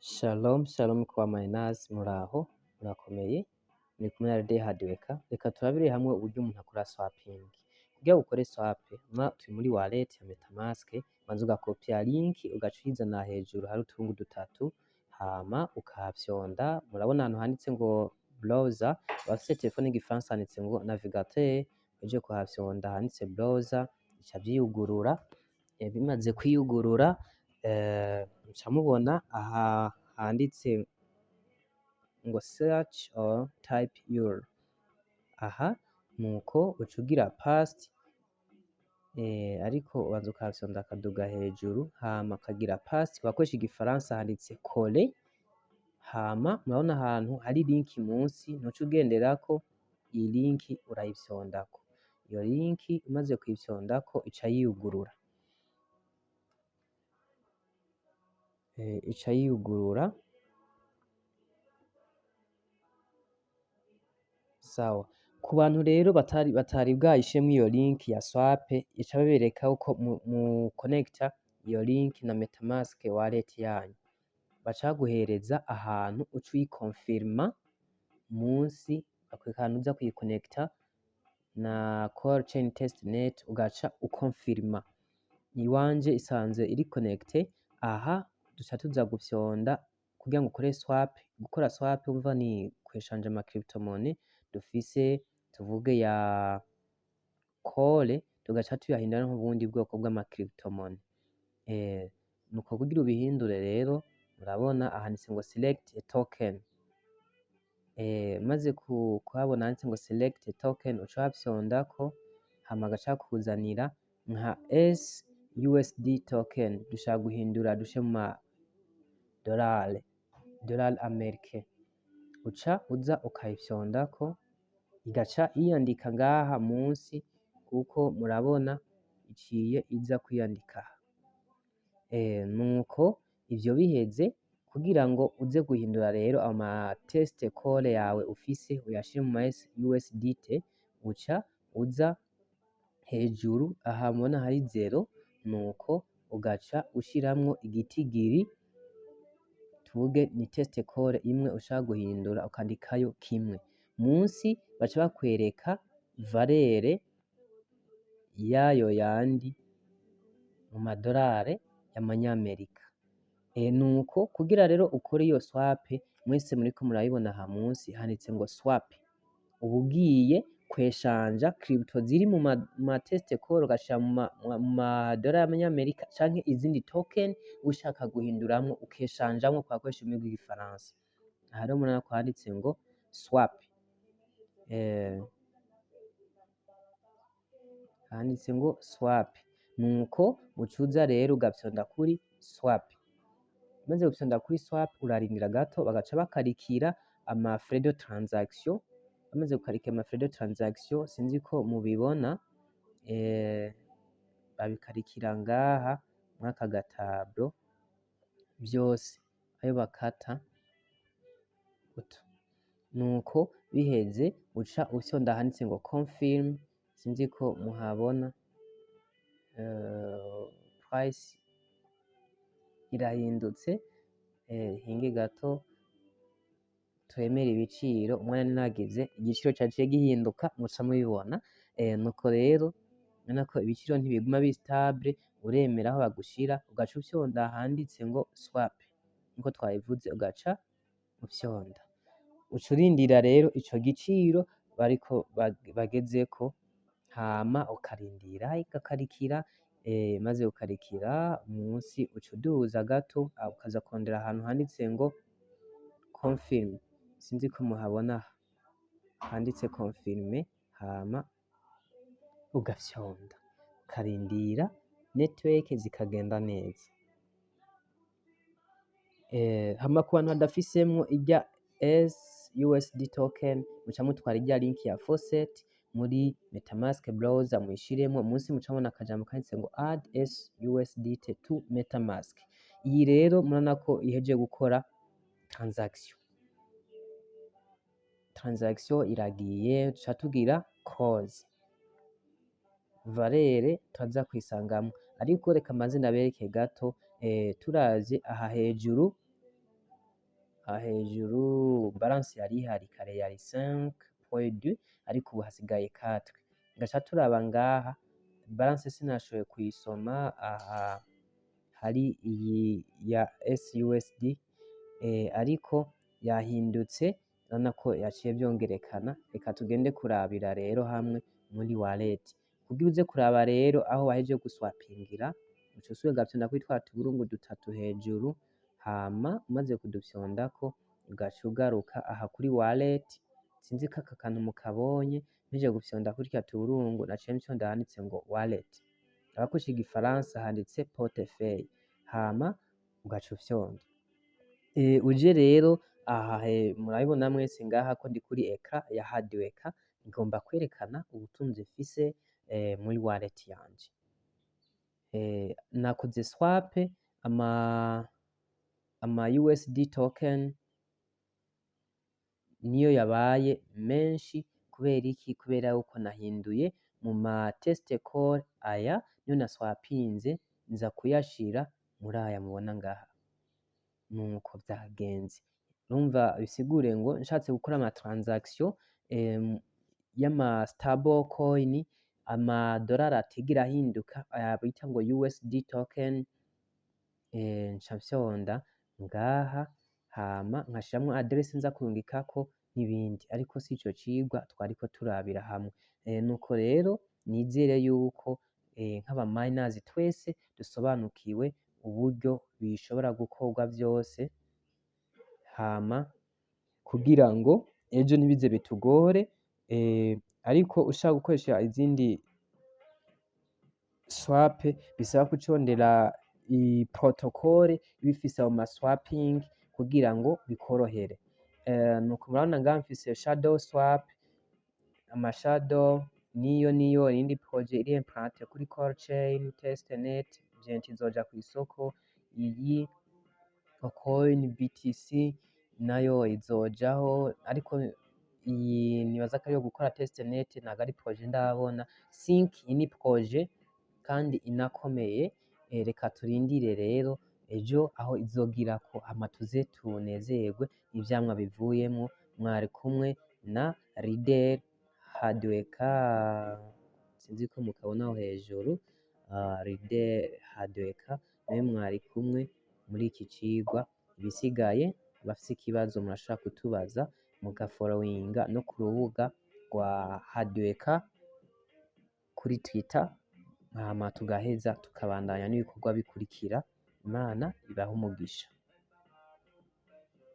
Shalom shalom kwa Mayinasi, muraho murakomeye? Muri kumwe na Rede Hardworker. Reka turabire hamwe uburyo umuntu akora swapping. Kugira ukore swap, turi muri wallet ya MetaMask, banza ugakopya link, ugaca uyizana hejuru hari uturungu dutatu, hama ukahafyonda. Murabona ahantu handitse ngo browser. Abafise telefone y'igifaransa handitse ngo navigateur. Uje kuhafyonda handitse browser, bica vyiyugurura. Bimaze kwiyugurura, muca mubona aha handitse ngo search or type URL. Aha nuko uca ugira paste, ariko ubanza ukahafyonda akaduga hejuru, hama ukagira paste. Abakoresha igifaransa handitse coller. Hama murabona ahantu hari link munsi, ntuca ugenderako, iyi link urayifyondako. Iyo link umaze kuyifyondako ica yiyugurura, ica yiyugurura. Sawa, ku bantu rero batari bwayishiremwo iyo link ya swap, ica babereka uko mu connecta iyo link na MetaMask wallet yanyu. Baca baguhereza ahantu uca uyikonfirma munsi, bakwereka ahantu uza kuyikonekta na Core Chain Testnet, ugaca ukonfirma. Iwanje isanzwe iri connecté. Aha duca tuza gufyonda kugira ngo ukore swap. Gukora swap umva ni kweshanja ama cryptomonnaie dufise, tuvuge ya Core, tugaca tuyahindura nk'ubundi bwoko bw'ama cryptomonnaie. Nuko kugira ubihindure rero, murabona ahanditse ngo select a token. Maze kuhabona handitse ngo select a token, uca uhafyondako, hama gaca hakuzanira nka SUSD token. Dushaka guhindura dushe mu ma dollar américain, uca uza ukayifyondako, igaca yiyandika ngaha munsi, kuko murabona iciye iza kwiyandika. Nuko ivyo biheze, kugira ngo uze guhindura rero ama test core yawe ufise uyashire mu ma USDT, uca uza hejuru aha mubona hari zero, nuko ugaca ushiramwo igitigiri, tuvuge ni test core imwe ushaka guhindura, ukandikayo kimwe. Munsi baca bakwereka valeur yayo yandi mu madorare y'amanyamerika. Nuko kugira rero ukore iyo swap, mwese muriko murayibona aha munsi handitse ngo swap. Uba ugiye kweshanja crypto ziri mu ma test core ugashira mu madorari y'amanyamerika canke izindi token ushaka guhinduramwo, ukeshanjamwo ku bakoresha ururimi rw'igifaransa. Aha rero murabona ko handitse ngo swap, handitse ngo swap. Nuko ucuza rero ugafyonda kuri swap. Umaze gufyonda kuri swap, urarindira gato, bagaca bakarikira ama frais de transaction. Bamaze gukarikira ama frais de transaction, sinzi ko mubibona, babikarikira ngaha mwaka gatablo vyose ayo bakata utu. Nuko biheze, uca ufyonda handitse ngo confirm. Sinzi ko muhabona, price irahindutse. Hinge gato twemere ibiciro, umwanya ninagize igiciro caciye gihinduka, muca mubibona. Nuko rero urabona ko ibiciro ntibiguma biri stable. Uremera aho bagushira, ugaca ufyonda handitse ngo swap nkuko twabivuze, ugaca ufyonda, uca urindira rero ico giciro bariko bagezeko, hama ukarindira igakarikira. Maze gukarikira munsi, uca uduza gato, ukaza kurondera ahantu handitse ngo confirm. Sinzi ko muhabona handitse confirm, hama ugafyonda, ukarindira network zikagenda neza. Hama ku bantu badafisemwo irya SUSD token, muca mutwara irya link ya faucet muri MetaMask browser, muyishiremwo. Munsi muca mubona akajambo kanditse ngo add SUSDT to MetaMask. Iyi rero murabona ko ihejeje gukora transaction, transaction iragiye, tuca tugira close. Valeur turaza kuyisangamwo, ariko reka mbanze ndabereke gato. Turavye aha hejuru. Aha hejuru balance yari ihari kare yari 5.2, ariko ubu hasigaye 4. Ngaca turaba ngaha balance, sinashoboye kuyisoma. Aha hari iyi ya SUSD, ariko yahindutse, urabona ko yaciye vyongerekana. Reka tugende kurabira rero hamwe muri wallet. Kugira uze kuraba rero aho wahejeje guswapingira, uca usubira ugafyonda kuri twa tuburungu dutatu hejuru, hama umaze kudufyondako ugaca ugaruka aha kuri wallet. Sinzi ko aka kantu mukabonye. Mpejeje gufyonda kuri twa tuburungu, naciye mfyonda ahanditse ngo wallet. Abakoresha igifaransa handitse portefeuille, hama ugaca ufyonda. Uje rero aha, murabibona mwese ngaha ko ndi kuri écran ya Hardworker. Ngomba kwerekana ubutunzi mfise muri wallet yanje. Nakoze swap ama USD token, niyo yabaye menshi. Kubera iki? Kubera yuko nahinduye mu ma test core, aya niyo naswapinze nza kuyashira muri aya mubona ngaha. Nuko vyagenze. Urumva bisigure ngo nshatse gukora ama transaction y'ama stable coin, amadolari atigera ahinduka, aya bita ngo USD token, nca mfyonda ngaha, hama nkashiramwo adresse nza kurungikako n'ibindi, ariko sico cigwa twariko turabira hamwe. Nuko rero nizere yuko nk'aba miners twese dusobanukiwe uburyo bishobora gukorwa vyose, hama kugira ngo ejo ntibize bitugore. Ariko ushaka gukoresha izindi swap, bisaba kucondera i protocole iba ifise ayo ma swapping kugira ngo bikorohere. Nuko murabona ngaha mfise shadow swap, ama shadow niyo iyindi projet iri implanté kuri core chain testnet, bientôt izoja kw'isoko. Iyi coin BTC nayo izojaho, ariko iyi nibaza ko ariyo gukora testnet, ntabwo ari projet ndabona. Sync, iyi ni projet kandi inakomeye. Reka turindire rero ejo aho izogirako, hama tuze tunezerwe n'ivyamwa bivuyemwo. Mwari kumwe na Leader Hardworker, sinzi ko mukabona aho hejuru, Leader Hardworker niwe mwari kumwe muri iki cigwa. Ibisigaye, abafise ikibazo murashobora kutubaza, mugafollowinga no ku rubuga rwa Hardworker kuri Twitter, hama tugaheza tukabandanya n'ibikorwa bikurikira. Imana ibahe umugisha.